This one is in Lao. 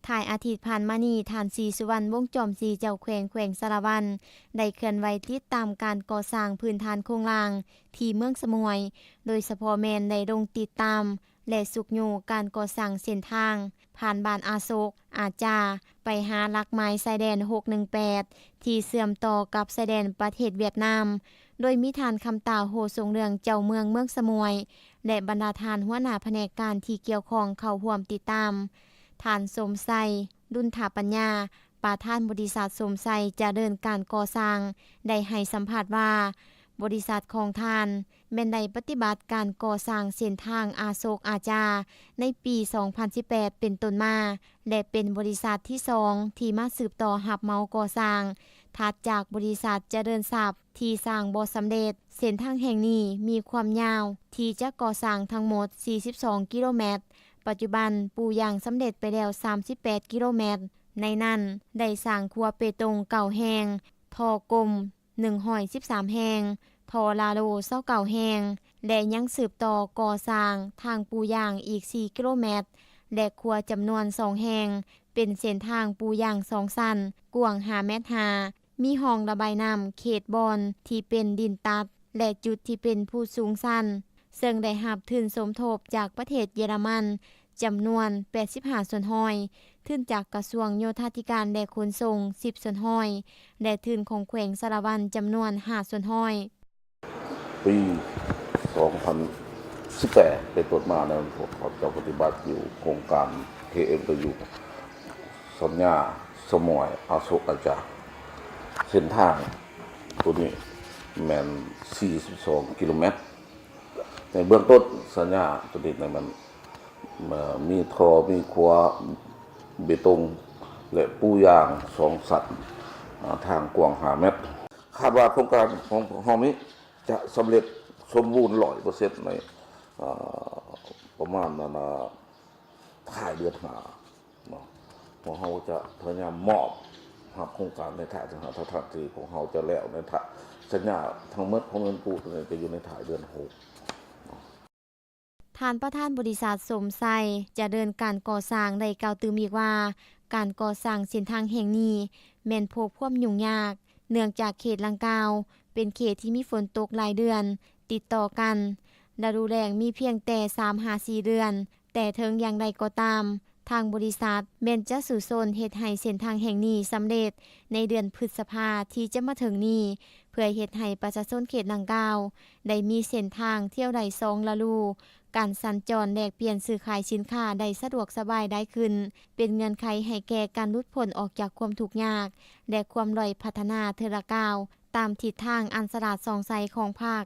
ທ້າຍອາທິດຜ່ານມານີ້, ທ່ານ ສີສຸວັນ ວົງຈອມສີ ເຈົ້າແຂວງ ແຂວງສາລະວັນ ໄດ້ເຄື່ອນໄຫວຕິດຕາມການກໍ່ສ້າງພື້ນຖານໂຄງລ່າງທີ່ເມືອງສະໝວຍ, ໂດຍສະເພາະແມ່ນໄດ້ລົງຕິດຕາມ ແລະ ຊຸກຍູ້ການກໍ່ສ້າງເສັ້ນທາງຜ່ານບ້ານອາໂສກ ອາຈາ ໄປຫາຫຼັກໝາຍຊາຍແດນ ຫົກໜຶ່ງແປດ ທີ່ເຊື່ອມຕໍ່ກັບຊາຍແດນປະເທດຫວຽດນາມ, ໂດຍມີທ່ານ ຄຳຕາ ໂຮສົງເລື່ອງ ເຈົ້າເມືອງເມືອງສະໝວຍ ແລະ ບັນດາທ່ານຫົວໜ້າພະແນກການທີ່ກ່ຽວຂ້ອງເຂົ້າຮ່ວມຕິດຕາມ. ທ່ານ ສົມໄຊ ດຸນທະປັນຍາ ປະທານບໍລິສັດ ສົມໄຊ ຈະເດີນການກໍ່ສ້າງ ໄດ້ໃຫ້ສຳພາດວ່າ, ບໍລິສັດຂອງທ່ານແມ່ນໄດ້ປະຕິບັດການກໍ່ສ້າງເສັ້ນທາງອາໂສກ ອາຈາ ໃນປີສອງພັນສິບແປດເປັນຕົ້ນມາ ແລະ ເປັນບໍລິສັດທີສອງທີ່ມາສືບຕໍ່ຮັບເໝົາກໍ່ສ້າງ ຖັດຈາກບໍລິສັດຈະເລີນຊັບທີ່ສ້າງບໍ່ສຳເລັດ. ເສັ້ນທາງແຫ່ງນີ້ມີຄວາມຍາວທີ່ຈະກໍ່ສ້າງທັງໝົດສີ່ສິບສອງກິໂລແມັດ, ປັດຈຸບັນປູຢາງສຳເລັດໄປແລ້ວສາມສິບແປດກິໂລແມັດ, ໃນນັ້ນໄດ້ສ້າງຂົວເປຕົງເກົ້າແຫ່ງ, ທໍ່ກົມ ໜຶ່ງຮ້ອຍສິບສາມແຫ່ງ, ທໍ່ລາໂລຊາວເກົ້າແຫ່ງ ແລະ ຍັງສືບຕໍ່ກໍ່ສ້າງທາງປູຢາງອີກສີ່ກິໂລແມັດ ແລະ ຂົວຈຳນວນສອງແຫ່ງ, ເປັນເສັ້ນທາງປູຢາງສອງຊັ້ນ, ກວ້າງຫ້າແມັດຫ້າ, ມີຮ່ອງລະບາຍນ້ຳເຂດບ່ອນທີ່ເປັນດິນຕັດ ແລະ ຈຸດທີ່ເປັນພູສູງຊັນ, ເຊິ່ງໄດ້ຮັບທຶນສົມທົບຈາກປະເທດເຢຍລະມັນ ຈຳນວນແປດສິບຫ້າສ່ວນຮ້ອຍ, ທຶນຈາກກະຊວງໂຍທາທິການ ແລະ ຂົນສົ່ງສິບສ່ວນຮ້ອຍ ແລະ ທຶນຂອງແຂວງສາລະວັນຈຳນວນຫ້າສ່ວນຮ້ອຍ. ປີສອງພັນສິບແປດເປັນຕົ້ນມານັ້ນ ພວກຂ້າພະເຈົ້າປະຕິບັດຢູ່ໂຄງການ ເຄເອັມດັບເບິນຢູ ສັນຍາສະໝວຍ ອາໂສກ ອາຈາ ເສັ້ນທາງໂຕນີ້ແມ່ນສີ່ສິບສອງກິໂລແມັດ. ໃນເບື້ອງຕົ້ນສັນຍາໂຕນີ້ແມ່ນ ເອີ່ ມີທໍ່ ມີຂົວເບຕົງ ແລະ ປູຢາງສອງຊັ້ນ, ອາ ທາງກວ້າງຫ້າແມັດ. ຄາດວ່າໂຄງການຂອງເຮົານີ້ຈະສຳເລັດສົມບູນຮ້ອຍເປີເຊັນໃນ ອາ ປະມານ ອັນນ່າ ທ້າຍເດືອນຫ້າເນາະ. ພວກເຮົາຈະພະຍາຍາມມອບຮັບໂຄງການໃນທ້າຍເດືອນຫ້າ ທັງໆທີ່ພວກເຮົາຈະແລ້ວໃນທ້າຍ ສັນຍາທັງໝົດຂອງເງິນກູ້ໂຕນີ້ຈະຢູ່ໃນທ້າຍເດືອນຫົກເນາະ. ທ່ານປະທານບໍລິສັດ ສົມໄຊ ຈະເດີນການກໍ່ສ້າງ ໄດ້ກ່າວຕື່ມອີກວ່າ, ການກໍ່ສ້າງເສັ້ນທາງແຫ່ງນີ້ແມ່ນພົບຄວາມຫຍຸ້ງຍາກ ເນື່ອງຈາກເຂດດັ່ງກ່າວເປັນເຂດທີ່ມີຝົນຕົກຫຼາຍເດືອນຕິດຕໍ່ກັນ, ລະດູແລ້ງມີພຽງແຕ່ສາມຫາສີ່ເດືອນ, ແຕ່ເຖິງຢ່າງໃດກໍຕາມ, ທາງບໍລິສັດແມ່ນຈະສູ້ຊົນເຮັດໃຫ້ເສັ້ນທາງແຫ່ງນີ້ສຳເລັດໃນເດືອນພຶດສະພາທີ່ຈະມາເຖິງນີ້, ເພື່ອເຮັດໃຫ້ປະຊາຊົນເຂດດັ່ງກ່າວໄດ້ມີເສັ້ນທາງທ່ຽວໄດ້ສອງລະດູ, ການສັນຈອນແລກປ່ຽນຊື້ຂາຍສິນຄ້າໄດ້ສະດວກສະບາຍຫຼາຍຂຶ້ນ, ເປັນເງື່ອນໄຂໃຫ້ແກ່ການຫຼຸດພົ້ນອອກຈາກຄວາມທຸກຍາກ ແລະ ຄວາມດ້ອຍພັດທະນາເທື່ອລະກ້າວ, ຕາມທິດທາງອັນສະຫຼາດສ່ອງໃສຂອງພັກ.